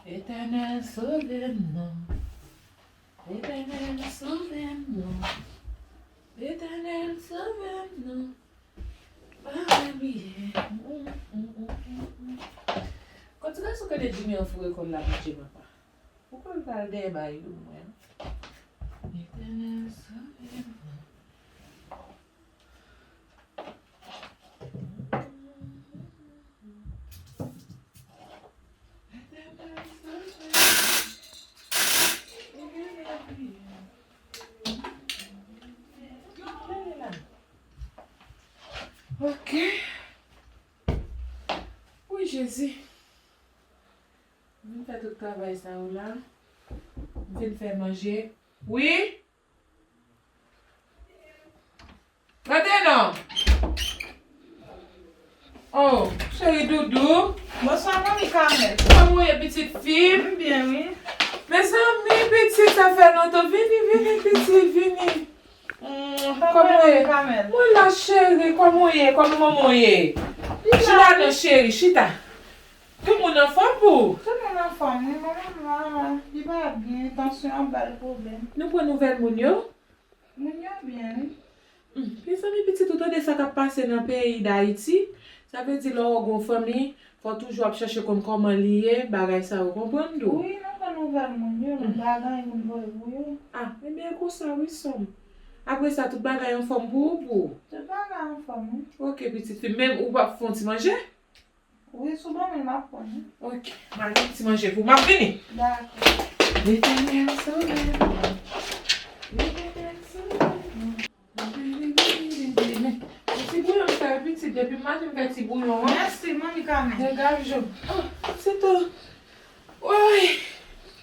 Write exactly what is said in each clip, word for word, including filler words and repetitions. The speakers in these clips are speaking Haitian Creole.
Etènèl, sove m non. Etènèl, sove m non. Etènèl, sove m non. Pa bliye. Kote gason kande Jimmy an foure kò l la, Bondye papa. Ou konn pral dèyè bay yo mwen. Etènèl, sove m non. Ok. Wi, Jezi. M vin fè tout travay sa yo la. M vin fè manje. Wi? Gade non. Oh, cheri doudou. Bonswa, manmi Kamèl. Kòman w ye, pitit fi m? M byen, wi. Mezanmi, pitit, sa fè lontan. Vini, vini, pitit, vini. Mm, kòman w ye? Mwen la, cheri, kòman w ye? Kòman manman w ye? Chita non, cheri, chita. Tout moun anfòm pou ou? Tout moun anfòm, wi, manman m la, li pa byen, tansyon an ba l pwoblèm. Nou pran nouvèl moun yo? Moun yo byen, wi. Hmm, mezanmi, pitit, ou tande sa k ap pase nan peyi Dayiti? Sa vle di lè w gen yon fanmi, fò w toujou ap chèche konn kòman li ye, bagay sa yo, konprann tou? Wi, nou pran nouvèl moun yo, nou pa gen anyen pou n voye pou yo. Ah, ebyen, e konsa, wi, sè m. Apre sa, tout bagay anfòm pou ou, pou ou? Tout bagay anfòm, wi. Ok, pitit fi m, menm ou p ap fè yon ti manje? Wi, si w ban mwen, m ap pran, wi. Ok, m al fè ti manje pou w. M ap vini. Dakò. Letènèl sove m. Letènèl sove m. Ti bouyon m fè pitit, depi maten m fè ti bouyon an. Mèsi, manmi Kamèl. Degaje w. Oh, se tou. Woy!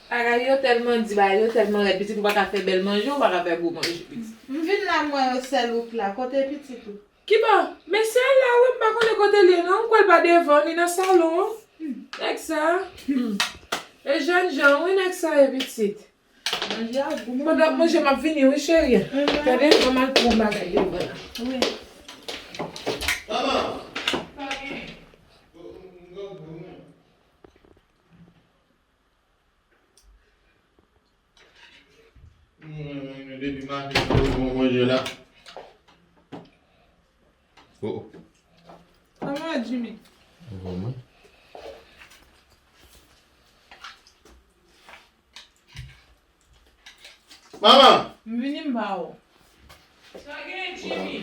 Bagay yo tèlman di, bagay yo tèlman rèd, pitit, ou pa ka fè bèl manje, ou pa ka fè gwo manje, pitit. M vin la, m wè yo sèl ou k la. Kote pitit ou? Kibò? Mesye a la, wi, m pa konnen kote l ye, non. M kwè l pa devan, li nan salon an. Hmm. Nèg sa. Hmm. E jènjan, wi, nèg sa ye, pitit. Manje a gou, manman. Pandan w ap manje, m ap vini, wi, cheri. Mhm. Tande, manman al pran yon bagay devan la. Wi. Manman! Sa gen? Mwen, mwen, mwen, depi maten, mwen, mwen manje la. Oh, oh. Kòman, Jimmy? Anfòm, wi. Manman! M vini, m ba ou. Sa gen, Jimmy?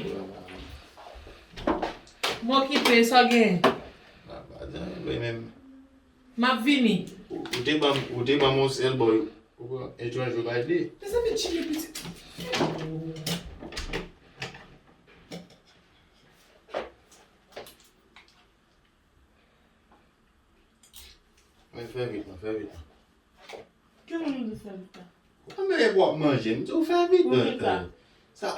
M okipe, sa gen? Ah, pa di anyen vre menm. M ap vini. Ou, ou te ban m, ou te ban m yon sèl bò, ou pran etranj yo bay de. Mezanmi, Jimmy pitit. Mwen fè vit, mwen fè vit. Ki moun ou di fè vit la? Mwen menm w ap manje, m di w fè vit. Pou ki sa? Sa,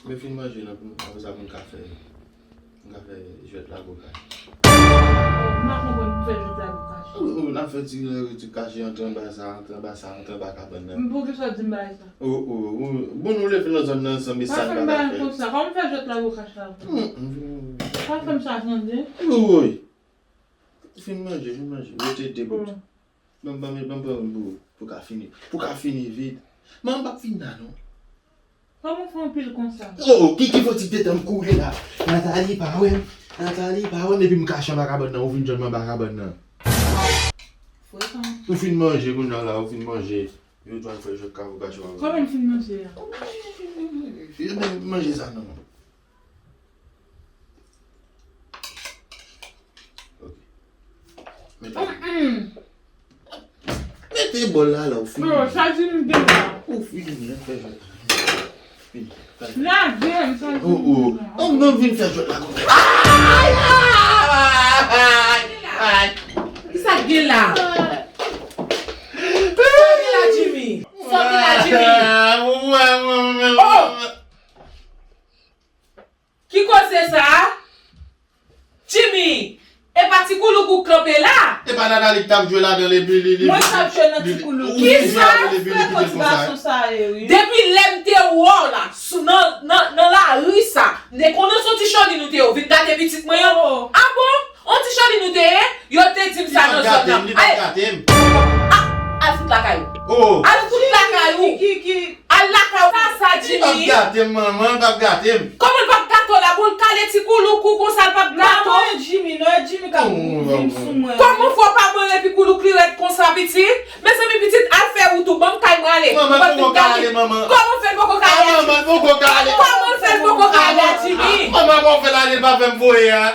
men fin manje la, pou, apre sa pou n ka fè, n ka fè jwèt lago kache. M pa konprann pou fè jwèt lago kache. Ou, ou, n ap fè ti, ti kache antre anba sa, antre anba sa, antre anba kabann nan. Men poukisa w di m bagay sa? Ou, ou, ou, bon, nou leve nan zòn nan ansanm, e sa n pa ka fè. Pa fè m bagay konsa. Kòman m fè jwèt lago kache la? Hmm, hmm. Pa fè m sa tande. Woy. Fin manje, fin manje. Rete de bout. Bon. Ban m, ban m, ban m, ban m pou, pou ka fini. Pou ka fini vit. Manman p ap fin la, non. Kòman w fè anpil konsa? Oh, ki, ki foti te tann kouri la? Nathalie pa wè m. Nathalie pa wè m. Epi m kache anba kabann nan. Ou vin jwenn mwen anba kabann nan. Frekan. Ou fin manje kounye a la, ou fin manje. Yo dwa fè jwèt kavou kache w. Kòman m fin manje a? Ebyen, manje sa non. Ok. Mete. Mm-mm. Mete bòl la, la, ou fini. Bro, sa di m gen la. Ou fini, fè jwèt. Fini. Lage m, sa di m gen la. Oh, oh. Oh, m vin fè jwèt la. Ay, ay, ay, ay. Ki sa k gen la? Sa k gen la, Jimmy? Sa k gen la, Jimmy? Oh! Ki koze sa a? Jimmy, e pa ti koulouk ou kanpe la? E pa Analik t ap jwe ladan l epi li li Mwen t ap jwe nan ti koulouk. Kisa frekans gason sa ye, wi. Depi lè m te wè w la, sou nan nan nan lari sa, m te konnen se yon ti choli nou te ye, w vin gate pitit mwen an. Ah bon? On ti choli nou te ye? Yo te di m sa nan zòn nan. Li p ap gate m. Al fout lakay ou. Al fout lakay ou. Al lakay ou. Sa sa Jimmy. Li p ap gate m, manman, li p ap gate m. Kòman l p ap gate w la? Bon, l kale ti koulouk ou konsa, l p ap gate w. Jimmy, non, e Jimmy k ap vin sou mwen. Kòman fè w pa mwen epi koulouk li rèd konsa, pitit? Mezanmi, pitit, al fè wout ou, ban m kay mwen ale. Manman, l poko ka ale, manman. Kòman fè l poko ka ale? Manman, l poko ka ale. Kòman fè l poko ka ale a Jimmy? Manman, kòman fè l ale, l pa fè m voye a?